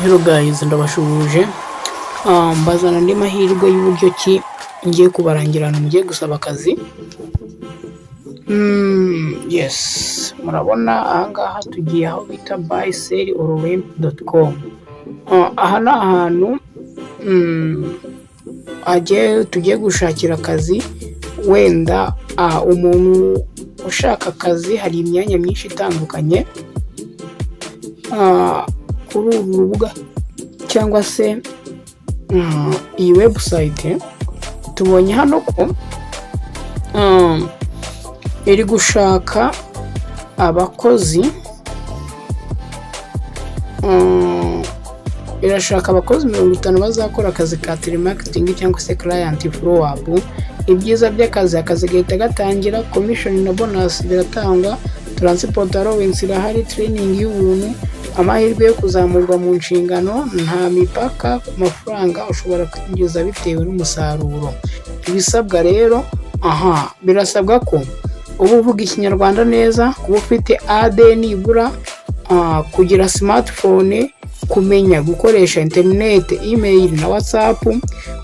Hello guys, ndabashuhuje, mbazana andi mahirwe y'uburyo ki ngiye kubarangira ahantu mugiye gusaba akazi. Yes, murabona ahangaha tugiye aho bita buysellorrent.com. Aha ni ahantu tugiye gushakira akazi. Wenda umuntu ushaka akazi, hari imyanya myinshi itandukanye kuri uru rubuga cyangwa se iyi website. Tubonye hano ko iri gushaka abakozi, irashaka abakozi 50 bazakora akazi ka telemarketing cyangwa se client follow up. Ibyiza by'akazi: akazi gahita gatangira, commission na bonus biratangwa, transport allowance irahari, training y'ubuntu, amahirwe yo kuzamurwa mu nshingano, nta mipaka ku mafaranga ushobora kwinjiza bitewe n'umusaruro. Ibisabwa rero aha, birasabwa ko uba uvuga Ikinyarwanda neza, kuba ufite A2 nibura, kugira smartphone, kumenya gukoresha interineti, email na WhatsApp,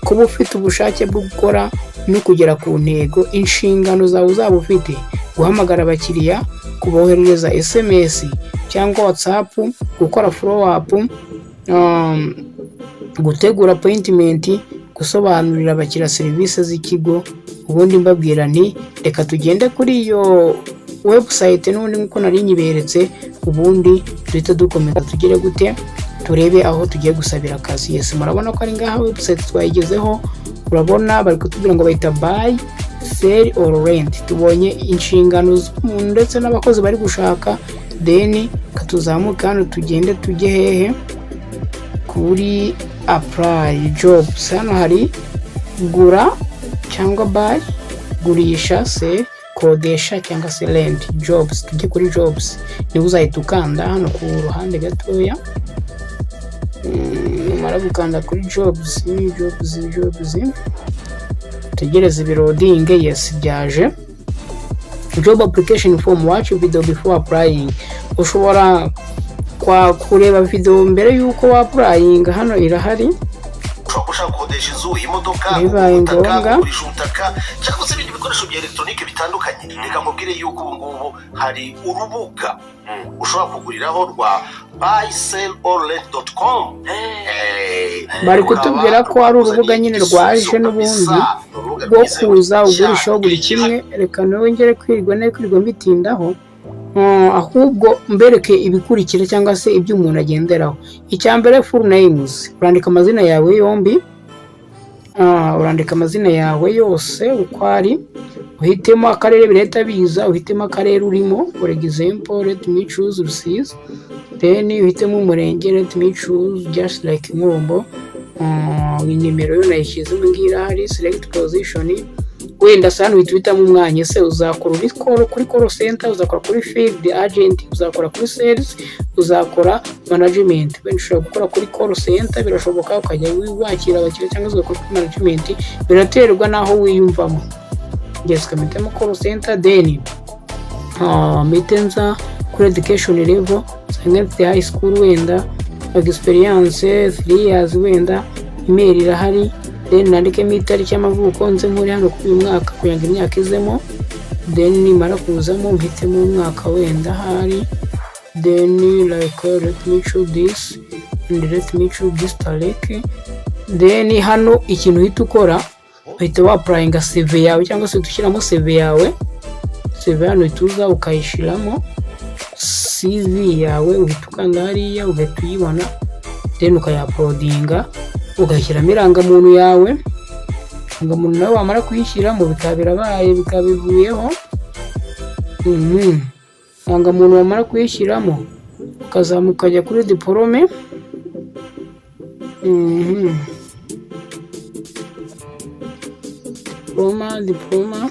kuba ufite ubushake bwo gukora no kugera ku ntego. Inshingano zawe uzaba ufite: guhamagara abakiriya, kuboherereza SMS cyangwa WhatsApp, gukora follow up, gutegura appointment, gusobanurira abakiriya serivisi z'ikigo. Ubundi mbabwira nti reka tugende kuri iyo website n'ubundi nk'uko nari nyiberetse, ubundi duhite dukomeza tugere gute, turebe aho tugiye gusabira akazi. Yes, murabona ko ari ngaha website twayigezeho. Urabona bari kutubwira ngo bayita Buy Sell or Rent. Tubonye inshingano z'umuntu ndetse n'abakozi bari gushaka. Then katuzamuke hano, tugende tujye hehe? Kuri apply jobs. Hano hari gura cyangwa buy, gurisha, sell, kodesha cyangwa se rent. Jobs, tujye kuri jobs. Niba uzahita ukanda hano ku ruhande gatoya. Numara gukanda kuri jobs, jobs, jobs, tegereze ibiloadinge. Yes, byaje. Job application form, watch video before applying. Ushobora kwa kureba video mbere y'uko wa applying, hano irahari. Ushobora gushaka gukodesha inzu, imodoka, Bibaye ubutaka, ngombwa. kugurisha ubutaka cyangwa se ibindi bikoresho bya elegitoronike bitandukanye. Reka nkubwire yuko ubu ngubu hari urubuga ushobora kuguriraho rwa buysellorrent.com. Bari kutubwira ko ari urubuga nyine rwaje n'ubundi rwo kuza ugurishaho buri kimwe. Reka nongere kwirirwa ne kwirirwa mbitindaho, ahubwo mbereke ibikurikira cyangwa se ibyo umuntu agenderaho. Icya mbere, full names, urandika amazina yawe yombi. Urandika amazina yawe yose uko ari, uhitemo akarere, birahita biza, uhitemo akarere urimo. For example, let me choose Rusizi. Then uhitemo umurenge, let me choose just like Nkombo. Nimero yo nayishyizemo, ngiyi irahari. Select position, wenda se hano uhita uhitamo umwanya. Ese uzakora uri call, kuri call center, uzakora kuri field agent, uzakora kuri sales, uzakora management? Wenda ushobora gukora kuri call center, birashoboka, ukajya wakira abakiriya, cyangwa se ugakora kuri management, biraterwa n'aho wiyumvamo. Yes, ukamitamo call center. Then mpite nza kuri education level, nsanga mfite high school, wenda experience 3 years, wenda email irahari. Then nandikemo itariki y'amavuko, nze nkuri hano kuri uyu mwaka kugira ngo imyaka izemo. Then nimara kuzamo mpitemo umwaka wenda ahari. Then like let me choose this and let me choose this tariki. Then hano ikintu uhita ukora, uhita wa-applyinga CV yawe cyangwa se uhita ushyiramo CV yawe. CV hano uhita uza ukayishyiramo CV yawe, uhita ukanda hariya ugahita uyibona, then ukaya-uploadinga, ugashyiramo irangamuntu yawe. Irangamuntu nawe wamara kuyishyiramo bikaba birabaye, bikaba bivuyeho. Irangamuntu wamara kuyishyiramo, ukazamuka ukajya kuri diporome. Diploma, diploma,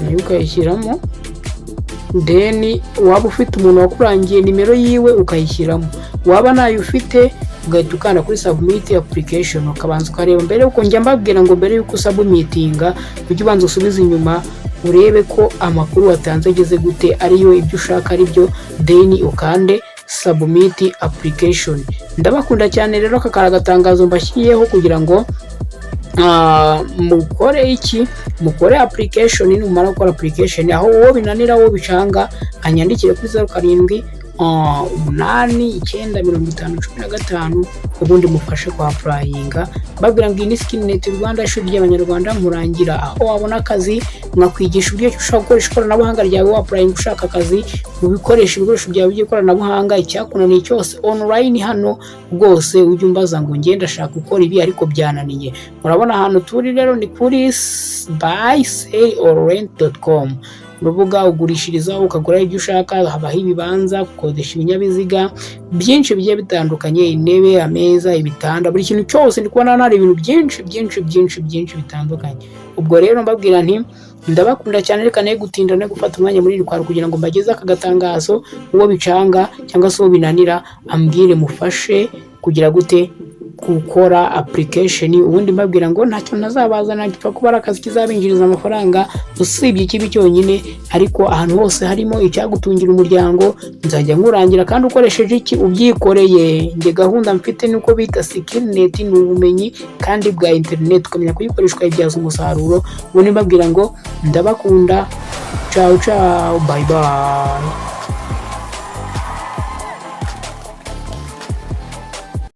nayo ukayishyiramo. Then waba ufite umuntu wakurangiye, nimero yiwe ukayishyiramo, waba ntayo ufite ugahita ukanda kuri submit application, ukabanza ukareba mbere yuko, njya mbabwira ngo mbere yuko usubmittinga ujye ubanza usubize inyuma. Urebe ko amakuru watanze ageze gute, ariyo ibyo ushaka ari byo, then ukande submit application. Ndabakunda cyane. Rero aka kari agatangazo mbashyiriyeho kugira ngo mukore iki? Mukore application. Numara gukora application, aho uwo binanira, uwo bicanga, anyandikire kuri 0789 5015, ubundi mufashe kwa applyinga. Mbabwira ngo iyi ni Skinet Rwanda, ishuri ry'Abanyarwanda. Murangira aho wabona akazi, mwakwigisha uburyo ushobora gukoresha ikoranabuhanga ryawe wa applyinga ushaka akazi, mu bikoresho, ibikoresho byawe by'ikoranabuhanga. Icyakunaniye cyose online hano rwose ujye umbaza ngo ngende ndashaka gukora ibi ariko byananiye. Murabona ahantu turi rero ni kuri buysellorrent.com, urubuga ugurishirizaho, ukagura ibyo ushaka. Habaho ibibanza, gukodesha ibinyabiziga byinshi bigiye bitandukanye, intebe, ameza, ibitanda, buri kintu cyose. Ndi kubona hano hari ibintu byinshi byinshi byinshi byinshi bitandukanye. Ubwo rero mbabwira nti ndabakunda cyane. Reka ne gutinda no gufata umwanya muri iri kwaro kugira ngo mbageze aka gatangazo. Uwo bicanga cyangwa se uwo binanira ambwire, mufashe kugira gute? Gukora application. Ubundi mbabwira ngo ntacyo ntazabazana gipfa kuba ari akazi kizabinjiriza amafaranga, usibye ikibi cyonyine. Ariko ahantu hose harimo icyagutungira umuryango nzajya nkurangira, kandi ukoresheje iki? Ubyikoreye. Njye gahunda mfite nuko bita Skillnet, ni ubumenyi kandi bwa internet, ukamenya kuyikoresha, ukayibyaza umusaruro. Ubundi mbabwira ngo ndabakunda. Ciao ciao, bye bye.